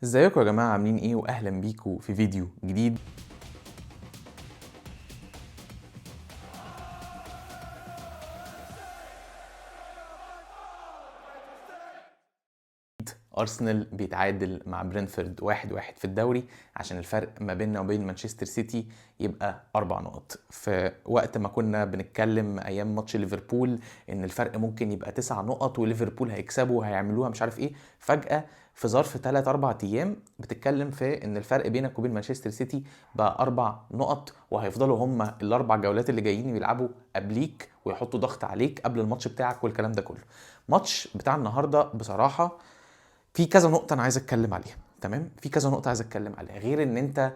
ازيكم يا جماعة، عاملين ايه؟ واهلا بيكم في فيديو جديد. ارسنال بيتعادل مع برينفورد 1-1 في الدوري عشان الفرق ما بيننا وبين مانشستر سيتي يبقى 4 نقط. في وقت ما كنا بنتكلم ايام ماتش ليفربول ان الفرق ممكن يبقى 9 نقط وليفربول هيكسبوا وهيعملوها مش عارف ايه، فجأة في ظرف 3-4 ايام بتتكلم في ان الفرق بينك وبين مانشستر سيتي بقى 4 نقط، وهيفضلوا هم الاربع جولات اللي جايين يلعبوا قبليك ويحطوا ضغط عليك قبل الماتش بتاعك والكلام ده كله. ماتش بتاع النهارده بصراحة في كذا نقطة أنا عايز أتكلم عليها، تمام؟ في كذا نقطة عايز أتكلم عليها، غير إن أنت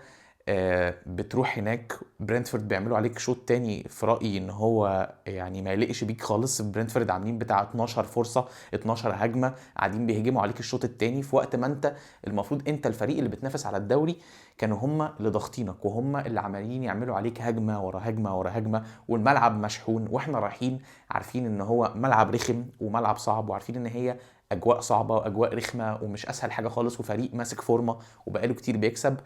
بتروح هناك برينتفورد بيعملوا عليك شوط تاني في رأيي إن هو يعني ما يليقش بيك خالص. برينتفورد عاملين بتاع 12 فرصة، 12 هجمة، قاعدين بيهجموا عليك الشوط التاني في وقت ما أنت المفروض أنت الفريق اللي بتنافس على الدوري، كانوا هم اللي ضاغطينك وهم اللي عمالين يعملوا عليك هجمة ورا هجمة ورا هجمة، والملعب مشحون، وإحنا رايحين عارفين إن هو ملعب رخم وملعب صعب، وعارفين إن هي اجواء صعبة واجواء رخمة ومش اسهل حاجة خالص، وفريق ماسك فورمه وبقاله كتير بيكسب.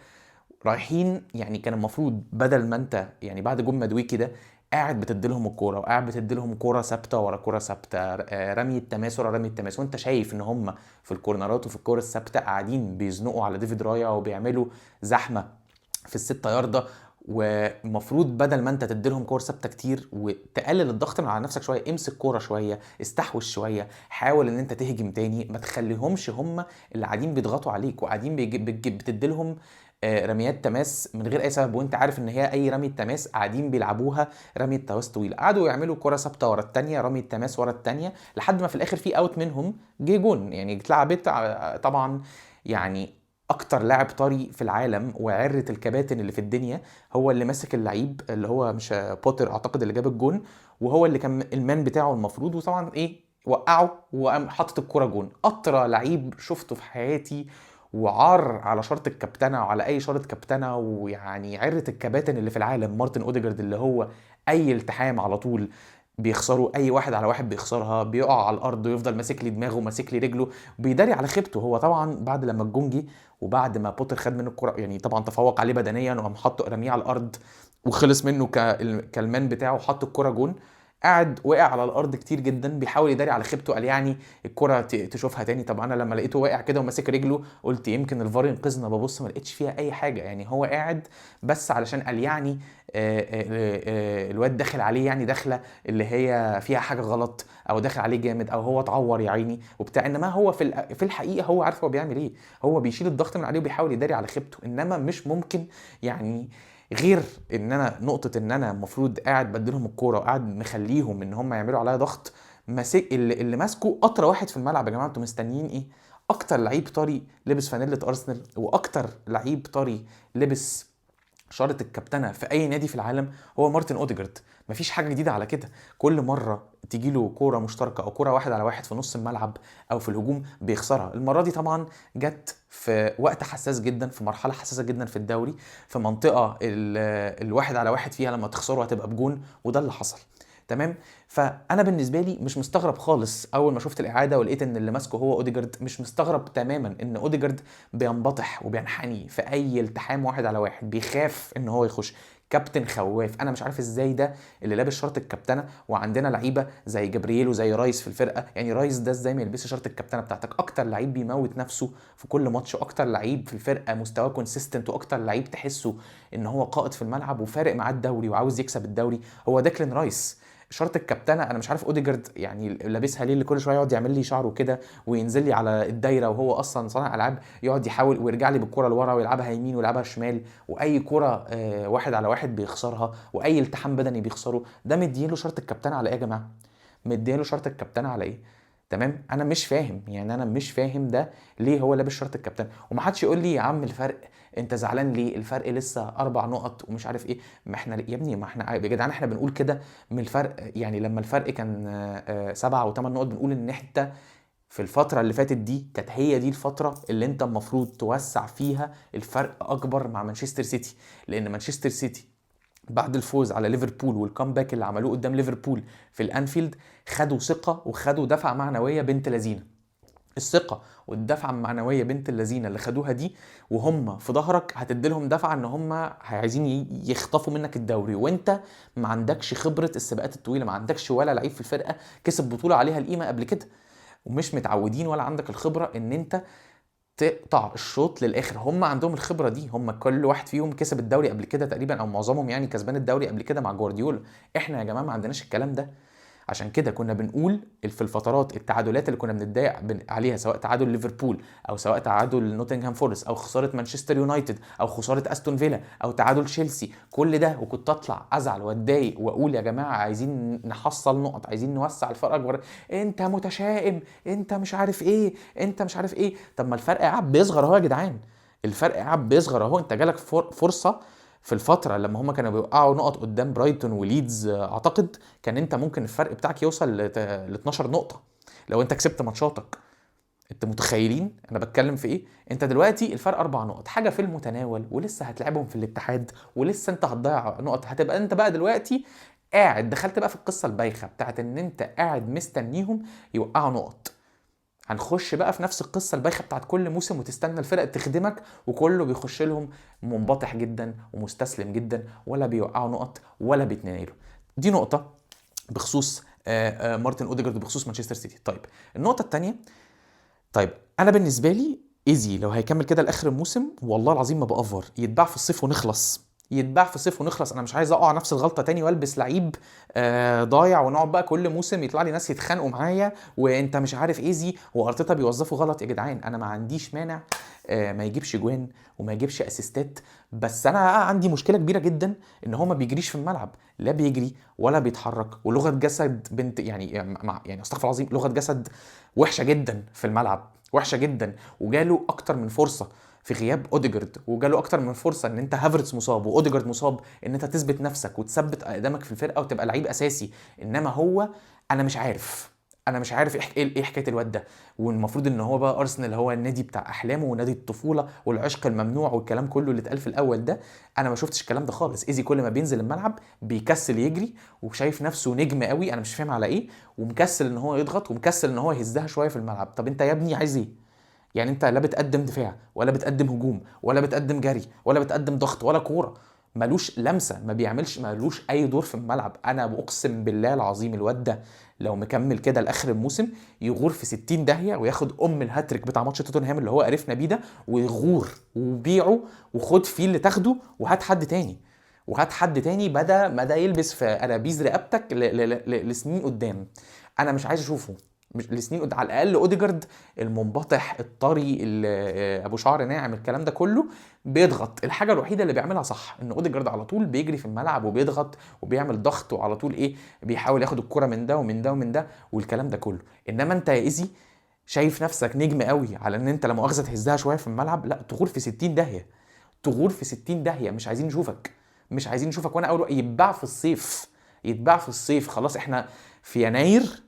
رايحين يعني كان المفروض بدل ما انت يعني بعد جون مدويكي ده قاعد بتديلهم الكورة وقاعد بتديلهم كورة ثابتة ورا كورة ثابتة، رمي التماس ورا رمي التماس، وانت شايف ان هم في الكورنرات وفي الكورة الثابتة قاعدين بيزنقوا على ديفيد رايا وبيعملوا زحمة في الستة ياردة، ومفروض بدل ما انت تديلهم كور ثابتة كتير وتقلل الضغط من على نفسك شوية، امسك كورة شوية، استحوذ شوية، حاول ان انت تهجم تاني، ما تخليهمش هم اللي قاعدين بيضغطوا عليك وقاعدين بتديلهم رميات تماس من غير اي سبب، وانت عارف ان هي اي رمية تماس قاعدين بيلعبوها رمية تماس طويلة. قعدوا يعملوا كره ثابتة ورا الثانية، رمية تماس ورا الثانية، لحد ما في الاخر في out منهم جه جون. يعني اتلعبت طبعا، يعني اكتر لاعب طري في العالم وعره الكباتن اللي في الدنيا هو اللي ماسك اللعيب اللي هو مش بوتر اعتقد اللي جاب الجون، وهو اللي كان ال man بتاعه المفروض، وطبعا ايه وقعه وقام حاطط الكورة جون. اطرى لعيب شفته في حياتي، وعار على شرط الكابتنه وعلى اي شرط كابتنه، ويعني عره الكباتن اللي في العالم مارتن اوديجارد اللي هو اي التحام على طول بيخسروا، اي واحد على واحد بيخسرها، بيقع على الارض ويفضل ماسك لي دماغه وماسك لي رجله، بيداري على خيبته. هو طبعا بعد لما الجون جه وبعد ما بوتر خد منه الكرة يعني طبعا تفوق عليه بدنيا وقام حطه رمية على الارض وخلص منه كال man بتاعه وحط الكرة جون، قعد وقع على الارض كتير جدا بيحاول يداري على خيبته، قال يعني الكرة تشوفها تاني. طب انا لما لقيته واقع كده وماسك رجله قلت يمكن الفار ينقذنا، ببص ما لقيتش فيها اي حاجة، يعني هو قاعد بس علشان قال يعني الواد داخل عليه، يعني داخله اللي هي فيها حاجة غلط او داخل عليه جامد او هو اتعور يا عيني وبتاع، انما هو في الحقيقة هو عارف هو بيعمل ايه، هو بيشيل الضغط من عليه وبيحاول يداري على خيبته. انما مش ممكن يعني غير ان انا نقطة ان انا المفروض قاعد بديلهم الكورة وقاعد مخليهم ان هم يعملوا عليا ضغط، ماسك اللي ماسكه اطرى واحد في الملعب. يا جماعة انتوا مستنيين ايه؟ اكتر لعيب طري لبس فانيله ارسنال واكتر لعيب طري لبس شارة الكابتنة في أي نادي في العالم هو مارتن أوديجارد. مفيش حاجة جديدة على كده، كل مرة تيجي له كورة مشتركة أو كورة واحد على واحد في نص الملعب أو في الهجوم بيخسرها. المرة دي طبعا جت في وقت حساس جدا، في مرحلة حساسة جدا في الدوري، في منطقة الواحد على واحد فيها لما تخسره هتبقى بجون، وده اللي حصل. تمام؟ فأنا بالنسبة لي مش مستغرب خالص أول ما شفت الإعادة ولقيت إن اللي ماسكه هو أوديجارد، مش مستغرب تماما إن أوديجارد بينبطح وبينحني في أي التحام واحد على واحد، بيخاف إن هو يخش، كابتن خواف. أنا مش عارف إزاي ده اللي لابس شرط الكابتنة، وعندنا لعيبة زي جبريل وزي رايس في الفرقة، يعني رايس ده إزاي ما يلبسش شرط الكابتنة بتاعتك؟ أكتر لعيب بيموت نفسه في كل ماتش، وأكتر لعيب في الفرقة مستواه consistent، وأكتر لعيب تحسه إن هو قائد في الملعب وفارق معاه الدوري وعاوز يكسب الدوري، هو ديكلان رايس. شرط الكابتنة انا مش عارف اوديجارد يعني لابسها ليه، اللي كل شوية يقعد يعمل لي شعره كده وينزل لي على الدايرة وهو اصلا صانع العاب، يقعد يحاول ويرجع لي بالكرة لورا ويلعبها يمين ويلعبها شمال، واي كره واحد على واحد بيخسرها، واي التحام بدني بيخسره. ده مديله شرط الكابتنة على ايه يا جماعة؟ مديله شرط الكابتنة على ايه؟ تمام؟ انا مش فاهم، يعني انا مش فاهم ده ليه هو لابس شرط الكابتن. ومحدش يقول لي يا عم الفرق انت زعلان ليه، الفرق لسه 4 نقط ومش عارف ايه. ما احنا يا ابني، ما احنا يا جدعان احنا بنقول كده من الفرق، يعني لما الفرق كان 7 أو 8 نقط بنقول ان انت في الفترة اللي فاتت دي كانت هي دي الفترة اللي انت المفروض توسع فيها الفرق اكبر مع مانشستر سيتي، لان مانشستر سيتي بعد الفوز على ليفربول وال comeback اللي عملوه قدام ليفربول في الانفيلد خدوا ثقة وخدوا دفعة معنوية بنت لذينة. الثقة والدفعه المعنوية بنت اللذينه اللي خدوها دي وهم في ظهرك هتدي لهم دفعه ان هم عايزين يخطفوا منك الدوري، وانت ما عندكش خبره السباقات الطويلة، ما عندكش ولا لعيب في الفرقة كسب بطوله عليها القيمة قبل كده، ومش متعودين ولا عندك الخبرة ان انت تقطع الشوط للاخر. هم عندهم الخبرة دي، هم كل واحد فيهم كسب الدوري قبل كده تقريبا، او معظمهم يعني كسبان الدوري قبل كده مع جوارديولا. احنا يا جماعة ما عندناش الكلام ده. عشان كده كنا بنقول في الفترات التعادلات اللي كنا بنتضايق عليها، سواء تعادل ليفربول او سواء تعادل نوتنغهام فورست او خسارة مانشستر يونايتد او خسارة استون فيلا او تعادل تشيلسي، كل ده وكنت اطلع ازعل واتضايق واقول يا جماعة عايزين نحصل نقط، عايزين نوسع الفرق اكبر، انت متشائم، انت مش عارف ايه، انت مش عارف ايه. طب ما الفرق قاعد بيصغر اهو يا جدعان، الفرق قاعد بيصغر اهو. انت جالك فرصة في الفترة لما هما كانوا بيوقعوا نقط قدام برايتون وليدز، اعتقد كان انت ممكن الفرق بتاعك يوصل ل 12 نقطة لو انت كسبت ماتشاتك. انت متخيلين انا بتكلم في ايه؟ انت دلوقتي الفرق 4 نقط، حاجة في المتناول، ولسه هتلعبهم في الاتحاد، ولسه انت هتضيع نقط. هتبقى انت بقى دلوقتي قاعد دخلت بقى في القصة البايخة بتاعت ان انت قاعد مستنيهم يوقعوا نقط. هنخش بقى في نفس القصة البايخة بتاعت كل موسم، وتستنى الفرق تخدمك، وكله بيخش لهم منبطح جدا ومستسلم جدا، ولا بيوقعوا نقط ولا بيتنقلوا. دي نقطة بخصوص مارتن اوديجارد بخصوص مانشستر سيتي. طيب النقطة الثانية، طيب انا بالنسبة لي ايزي لو هيكمل كده لاخر الموسم والله العظيم ما بأفور، يتباع في الصيف ونخلص، يتباع في الصيف ونخلص. انا مش عايز اقع نفس الغلطة تاني والبس لعيب ضايع، ونقعد بقى كل موسم يطلع لي ناس يتخانقوا معايا وانت مش عارف ايزي وارتيتا بيوظفه غلط. يا جدعان انا ما عنديش مانع ما يجيبش جوان وما يجيبش اسيستات، بس انا عندي مشكلة كبيرة جدا ان هو ما بيجريش في الملعب، لا بيجري ولا بيتحرك، ولغة جسد بنت يعني يعني استغفر الله العظيم، لغة جسد وحشة جدا في الملعب، وحشة جدا. وجاله اكتر من فرصة في غياب اوديجارد، وجاله اكتر من فرصة ان انت هافرتس مصاب واوديجارد مصاب، ان انت تثبت نفسك وتثبت اقدامك في الفرقة وتبقى لعيب اساسي. انما هو انا مش عارف، انا مش عارف ايه حكاية الواد ده. والمفروض ان هو بقى ارسنال هو النادي بتاع احلامه ونادي الطفولة والعشق الممنوع والكلام كله اللي اتقال في الاول ده، انا ما شفتش الكلام ده خالص. ايزي كل ما بينزل الملعب بيكسل يجري وشايف نفسه نجم قوي، انا مش فاهم على ايه، ومكسل ان هو يضغط ومكسل ان هو يهزها شوية في الملعب. طب انت يا ابني عايز ايه؟ يعني انت لا بتقدم دفاع ولا بتقدم هجوم ولا بتقدم جري ولا بتقدم ضغط ولا كورة، ملوش لمسه، ما بيعملش، ملوش اي دور في الملعب. انا اقسم بالله العظيم الواد ده لو مكمل كده لاخر الموسم يغور في 60 داهية وياخد ام الهاتريك بتاع ماتش توتنهام اللي هو قرفنا بيه ده، ويغور وبيعه وخد فيه اللي تاخده وهات حد تاني، وهات حد تاني بدا ما ده يلبس في قرابيز رقبتك لسنين قدام. انا مش عايز اشوفه لسنين قدام. على الاقل اوديجارد المنبطح الطري ابو شعر ناعم الكلام ده كله بيضغط. الحاجة الوحيدة اللي بيعملها صح ان اوديجارد على طول بيجري في الملعب وبيضغط وبيعمل ضغط، وعلى طول ايه بيحاول ياخد الكره من ده ومن ده ومن ده والكلام ده كله. انما انت يا ايزي شايف نفسك نجم قوي على ان انت لا مؤاخذة تهزها شوية في الملعب، لا تغور في 60 داهية، تغور في 60 داهية. مش عايزين نشوفك، مش عايزين نشوفك. وانا اول يتباع في الصيف، يتباع في الصيف. خلاص احنا في يناير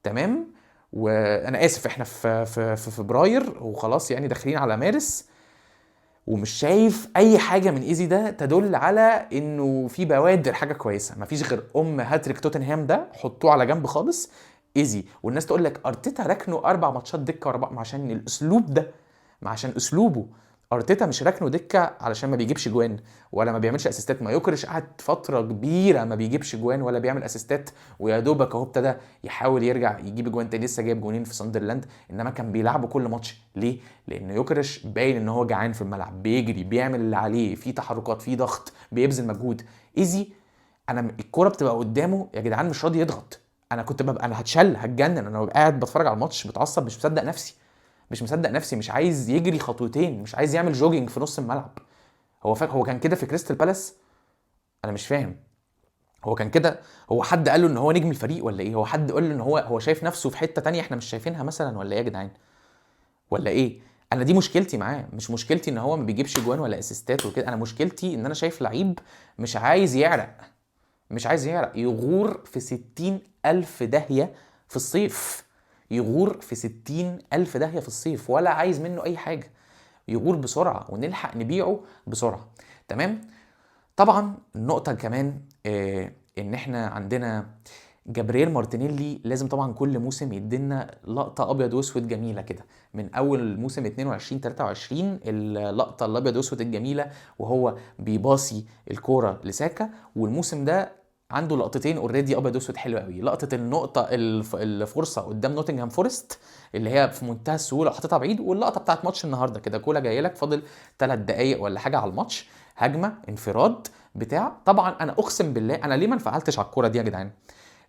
تمام، وانا اسف احنا في في في فبراير وخلاص يعني داخلين على مارس، ومش شايف اي حاجة من ايزي ده تدل على انه في بوادر حاجة كويسة. مفيش غير هاتريك توتنهام ده حطوه على جنب خالص ايزي. والناس تقول لك ارتيتا ركنه 4 ماتشات دكه ورا بعض، عشان الاسلوب ده، عشان اسلوبه. ارتيتا مش ركنه دكه علشان ما بيجيبش جوان ولا ما بيعملش اسيستات. ما يوكرش قعد فترة كبيرة ما بيجيبش جوان ولا بيعمل اسيستات، ويا دوبك اهو ابتدى يحاول يرجع يجيب جوان تاني، لسه جايب جونين في ساندرلاند، انما كان بيلعبه كل ماتش. ليه؟ لان يوكرش باين ان هو جعان في الملعب، بيجري، بيعمل اللي عليه، في تحركات، في ضغط، بيبذل مجهود. ايزي انا الكورة بتبقى قدامه يا جدعان مش راضي يضغط. انا كنت ببقى انا هتشل، هتجنن، انا ببقى قاعد بتفرج على الماتش متعصب، مش مصدق نفسي، مش مصدق نفسي، مش عايز يجري خطوتين، مش عايز يعمل jogging في نص الملعب. هو كان كده في كريستال بالاس؟ انا مش فاهم هو كان كده، هو حد قال له ان هو نجم الفريق ولا ايه؟ هو حد قال له ان هو شايف نفسه في حتة تانية احنا مش شايفينها مثلا ولا ايه يا جدعان؟ ولا ايه؟ انا دي مشكلتي معاه، مش مشكلتي ان هو ما بيجيبش جوان ولا اسيستات وكده، انا مشكلتي ان انا شايف لعيب مش عايز يعرق، مش عايز يعرق، يغور في 60,000 داهية في الصيف، يغور في 60,000 داهية في الصيف، ولا عايز منه أي حاجة، يغور بسرعة ونلحق نبيعه بسرعة. تمام؟ طبعا النقطة كمان إن إحنا عندنا جابرييل مارتينيلي لازم طبعا كل موسم يدينا لقطة ابيض واسود جميلة كده، من اول موسم 22 23 اللقطة الابيض واسود الجميلة وهو بيباصي الكورة لساكا، والموسم ده عنده لقطتين already ابيض واسود حلو قوي. لقطة النقطة الفرصة قدام نوتنغهام فورست اللي هي في منتهى السهولة حاططها بعيد، واللقطه بتاعت ماتش النهارده كده كولا جاية لك فاضل 3 دقائق ولا حاجة على الماتش، هجمة انفراد بتاع. طبعا انا اقسم بالله انا ليه ما انفعلتش على الكورة دي يا جدعان؟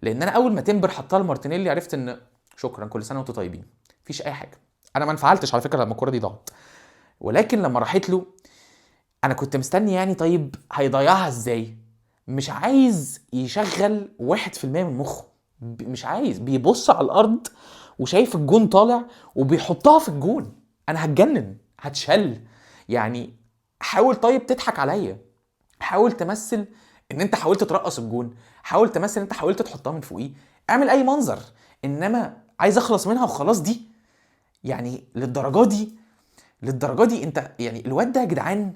لان انا اول ما تمبر حطها لمارتينيلي عرفت ان شكرا كل سنة وانتم طيبين، مفيش اي حاجة. انا ما انفعلتش على فكرة لما الكورة دي ضاعت، ولكن لما راحت له انا كنت مستني يعني طيب هيضيعها ازاي؟ مش عايز يشغل 1% من مخه، مش عايز، بيبص على الارض وشايف الجون طالع وبيحطها في الجون. انا هتجنن، هتشل يعني. حاول طيب تضحك عليا، حاول تمثل ان انت حاولت ترقص الجون، حاول تمثل ان انت حاولت تحطها من فوقيه، اعمل اي منظر، انما عايز اخلص منها وخلاص. دي يعني للدرجة دي، للدرجة دي انت يعني الواد ده يا جدعان،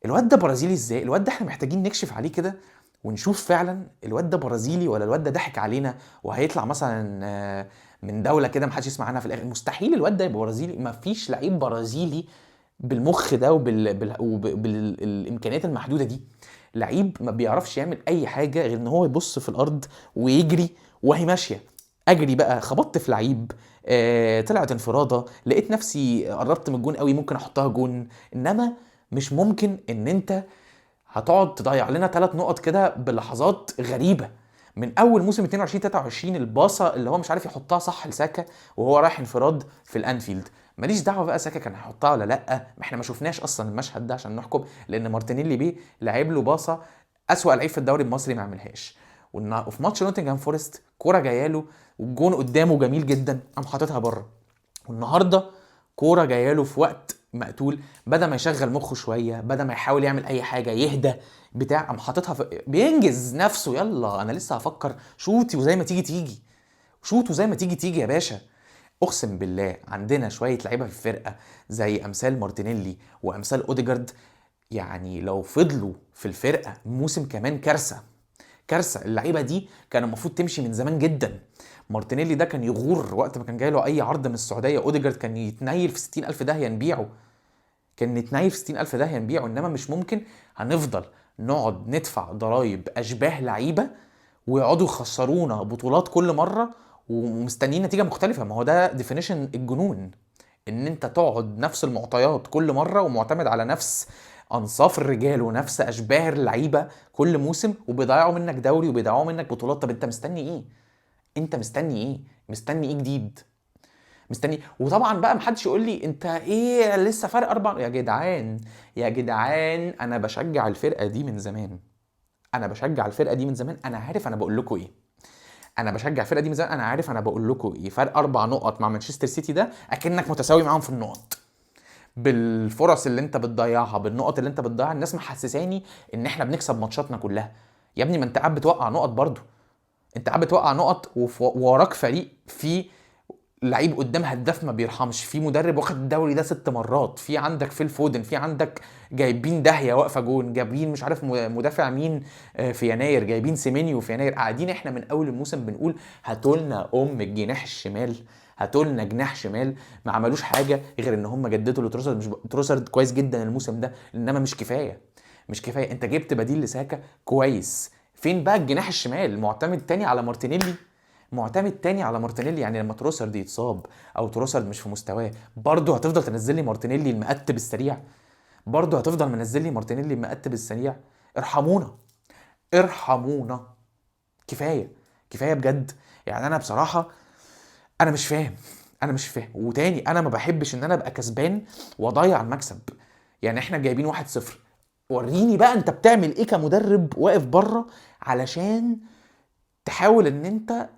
الواد ده برازيلي ازاي؟ الواد ده احنا محتاجين نكشف عليه كده ونشوف فعلا الواد ده برازيلي ولا الواد ده ضحك علينا وهيطلع مثلا من دولة كده محدش يسمع عنها في الاخر. مستحيل الواد ده يبقى برازيلي، مفيش لعيب برازيلي بالمخ ده وبالامكانيات المحدودة دي. لعيب ما بيعرفش يعمل اي حاجة غير ان هو يبص في الارض ويجري وهي ماشية. اجري بقى، خبطت في لعيب، طلعت انفراده، لقيت نفسي قربت من الجون قوي ممكن احطها جون، انما مش ممكن ان انت هتقعد تضيع لنا 3 نقط كده بلحظات غريبة. من اول موسم 22 23 الباصه اللي هو مش عارف يحطها صح لساكا وهو رايح انفراد في الانفيلد، ماليش دعوه بقى ساكا كان هيحطها ولا لا، ما احنا ما شفناش اصلا المشهد ده عشان نحكم، لان مارتينيلي بيه لعب له باصة اسوأ لعيب في الدوري المصري ما عملهاش. وفي ماتش نوتنغهام فورست كورة جاية له والجون قدامه جميل جدا قام حاططها بره. والنهارده كورة جاية له في وقت مقتول، بدل ما يشغل مخه شوية، بدل ما يحاول يعمل اي حاجة يهدى بتاع، قام حاططها بينجز نفسه، يلا انا لسه هفكر، شوطي وزي ما تيجي تيجي، شوط وزي ما تيجي تيجي يا باشا. اقسم بالله عندنا شوية لعيبة في الفرقة زي امثال مارتينيلي وامثال اوديجارد، يعني لو فضلوا في الفرقة موسم كمان كارثة كارثة. اللعيبة دي كان المفروض تمشي من زمان جدا. مارتينيلي ده كان يغور وقت ما كان جاي له اي عرض من السعودية، اوديجارد كان يتنيل في 60,000 داهية نبيعه، كان نتنيل في 60,000 داهية نبيعه. انما مش ممكن هنفضل نقعد ندفع ضرايب اشباه لعيبة ويقعدوا يخسرونا بطولات كل مرة ومستنيين نتيجة مختلفة. ما هو ده definition الجنون، ان انت تقعد نفس المعطيات كل مرة ومعتمد على نفس انصاف الرجال ونفس اشباه اللعيبة كل موسم، وبيضيعوا منك دوري وبيضيعوا منك بطولات. طب انت مستني ايه؟ انت مستني ايه؟ مستني ايه جديد؟ مستني. وطبعا بقى محدش يقول لي انت ايه لسه فرق 4. يا جدعان يا جدعان، انا بشجع الفرقة دي من زمان، انا بشجع الفرقة دي من زمان، انا عارف انا بقول لكم ايه، انا بشجع الفرقة دي من زمان، انا عارف انا بقول لكم ايه. فرق 4 نقط مع مانشستر سيتي ده اكنك متساوي معاهم في النقط، بالفرص اللي انت بتضيعها، بالنقط اللي انت بتضيعها. الناس محسساني ان احنا بنكسب ماتشاتنا كلها. يا ابني ما انت قاعد بتوقع نقط برضو، انت قاعد بتوقع نقط ووراك فريق فيه لعيب قدام هداف ما بيرحمش، في مدرب واخد الدوري ده 6 مرات، في عندك فيل فودن، في عندك جايبين داهية واقفة جون، جايبين مش عارف مدافع مين في يناير، جايبين سيمينيو في يناير. قاعدين احنا من اول الموسم بنقول هاتولنا ام الجناح الشمال، هاتولنا جناح شمال. ما عملوش حاجة غير ان هم جددوا لتروسرد. مش تروسرد كويس جدا الموسم ده، انما مش كفاية، مش كفاية. انت جبت بديل لساكا كويس، فين بقى الجناح الشمال؟ معتمد تاني على مارتينيلي، معتمد تاني على مارتينيلي. يعني لما تروسرد يتصاب او تروسرد مش في مستواه برضه هتفضل تنزل لي مارتينيلي المقتب السريع، برضه هتفضل منزل لي مارتينيلي المقتب السريع. ارحمونا ارحمونا، كفاية كفاية بجد. يعني انا بصراحة انا مش فاهم، انا مش فاهم. وتاني انا ما بحبش ان انا ابقى كسبان واضيع المكسب. يعني احنا جايبين 1-0، وريني بقى انت بتعمل ايه كمدرب واقف بره علشان تحاول ان انت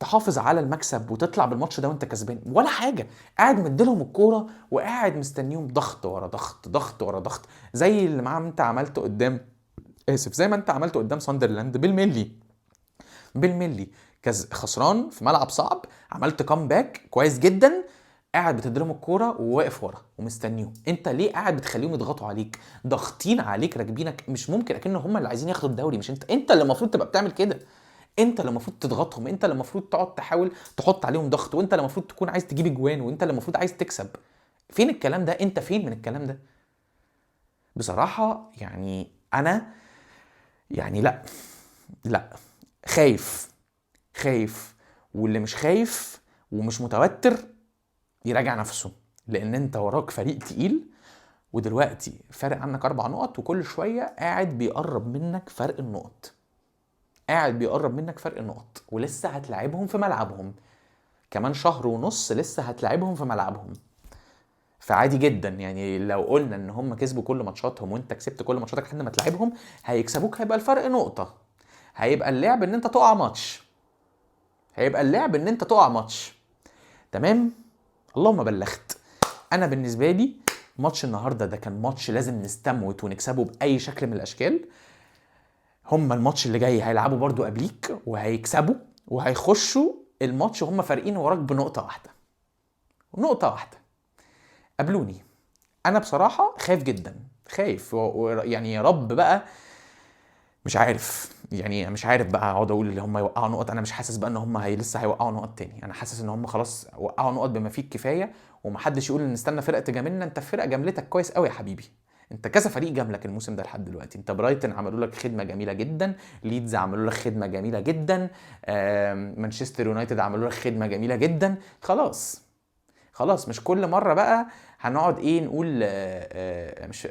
تحافظ على المكسب وتطلع بالماتش ده وانت كسبان. ولا حاجة، قاعد مديلهم الكورة وقاعد مستنيهم ضغط ورا ضغط، ضغط ورا ضغط، زي اللي ما انت عملته قدام، اسف، زي ما انت عملته قدام ساندرلاند بالملي بالملي. خسران في ملعب صعب، عملت comeback كويس جدا، قاعد بتديلهم الكورة وواقف ورا ومستنيهم. انت ليه قاعد بتخليهم يضغطوا عليك؟ ضاغطين عليك، راكبينك. مش ممكن اكن هم اللي عايزين ياخدوا الدوري، مش انت. انت اللي المفروض تبقى بتعمل كده، انت اللي المفروض تضغطهم، انت اللي المفروض تقعد تحاول تحط عليهم ضغط، وانت اللي المفروض تكون عايز تجيب اجوان، وانت اللي المفروض عايز تكسب. فين الكلام ده؟ انت فين من الكلام ده؟ بصراحة يعني انا يعني لا لا، خايف خايف. واللي مش خايف ومش متوتر يراجع نفسه، لان انت وراك فريق تقيل، ودلوقتي فارق عنك 4 نقط، وكل شوية قاعد بيقرب منك فرق النقط، قاعد بيقرب منك فرق النقط، ولسه هتلاعبهم في ملعبهم كمان شهر ونص، لسه هتلاعبهم في ملعبهم. فعادي جدا يعني لو قلنا ان هم كسبوا كل ماتشاتهم وانت كسبت كل ماتشاتك لحد ما تلاعبهم هيكسبوك، هيبقى الفرق نقطة، هيبقى اللعب ان انت تقع ماتش، هيبقى اللعب ان انت تقع ماتش. تمام؟ اللهم بلغت. انا بالنسبة لي ماتش النهاردة ده كان ماتش لازم نستموت ونكسبه بأي شكل من الأشكال. هم الماتش اللي جاي هيلعبوا برضو قبليك وهيكسبوا وهيخشوا الماتش وهم فارقين وراك بنقطة واحدة، نقطة واحدة. قابلوني. أنا بصراحة خايف جدا، خايف يعني يا رب بقى، مش عارف يعني، مش عارف بقى اقعد اقول اللي هم يوقعوا نقط. انا مش حاسس بقى ان هم لسه هيوقعوا نقط تاني، انا حاسس ان هم خلاص وقعوا نقط بما فيه الكفاية، ومحدش يقول ان نستنى فرقه تجاملنا. انت فرقه جاملتك كويس قوي يا حبيبي، انت كذا فريق جاملك الموسم ده لحد دلوقتي. انت برايتن عملوا لك خدمة جميلة جدا، ليدز عملوا لك خدمة جميلة جدا، مانشستر يونايتد عملوا لك خدمة جميلة جدا. خلاص خلاص، مش كل مرة بقى هنقعد ايه نقول، مش،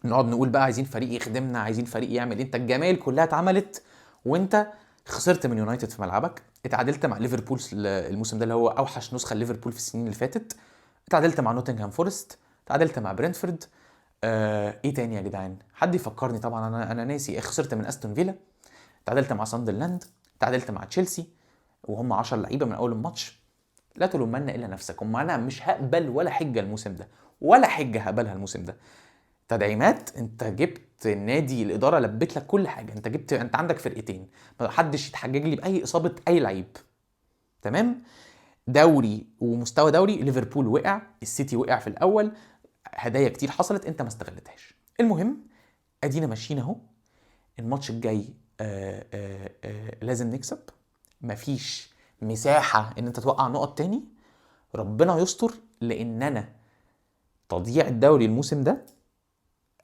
نقعد نقول بقى عايزين فريق يخدمنا، عايزين فريق يعمل ايه. انت الجمايل كلها اتعملت وانت خسرت من يونايتد في ملعبك، اتعادلت مع ليفربول الموسم ده اللي هو اوحش نسخه ليفربول في السنين اللي فاتت، اتعادلت مع نوتنغهام فورست، اتعادلت مع برينتفورد، ايه تاني يا جدعان؟ حد يفكرني طبعا، انا ناسي. خسرت من استون فيلا، اتعادلت مع ساندرلاند، اتعادلت مع تشيلسي وهم 10 لعيبة من اول الماتش. لا تلومن الا نفسك. اما انا مش هقبل ولا حجه الموسم ده، ولا حجه هقبلها الموسم ده. تدعيمات، انت جبت النادي، الادارة لبت لك كل حاجة، انت جبت، انت عندك فرقتين، ما حدش يتحجج لي باي اصابه اي لعيب. تمام؟ دوري ومستوى دوري، ليفربول وقع، السيتي وقع في الاول، هدايا كتير حصلت انت ما استغلتهاش. المهم ادينا ماشيين اهو. الماتش الجاي لازم نكسب، مفيش مساحة ان انت توقع نقط تاني. ربنا يستر، لان انا تضييع الدوري الموسم ده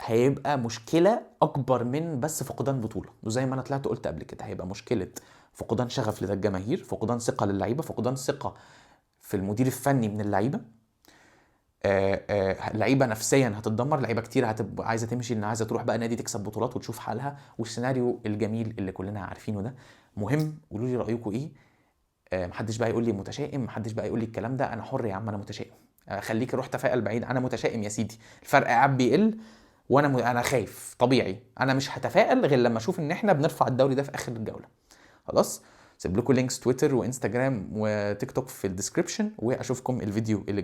هيبقى مشكلة أكبر من بس فقدان بطولة. وزي ما أنا طلعت قلت قبل كده، هيبقى مشكلة فقدان شغف لدى الجماهير، فقدان ثقة للعيبة، فقدان ثقة في المدير الفني من اللعيبة، لعيبة نفسيا هتتدمر، لعيبة كتير هتبقى عايزة تمشي، إن عايزة تروح بقى نادي تكسب بطولات وتشوف حالها، والسيناريو الجميل اللي كلنا عارفينه ده. مهم قولوا لي رأيكم إيه. محدش بقى يقول لي متشائم، محدش بقى يقول لي الكلام ده. أنا حر يا عم، أنا متشائم، خليك روح تفائل بعيد، أنا متشائم يا سيدي. الفرق قاعد بيقل وانا انا خايف طبيعي. انا مش هتفائل غير لما اشوف ان احنا بنرفع الدوري ده في اخر الجولة. خلاص، سيب لكم links تويتر وانستجرام وتيك توك في ال description، واشوفكم الفيديو اللي جاي.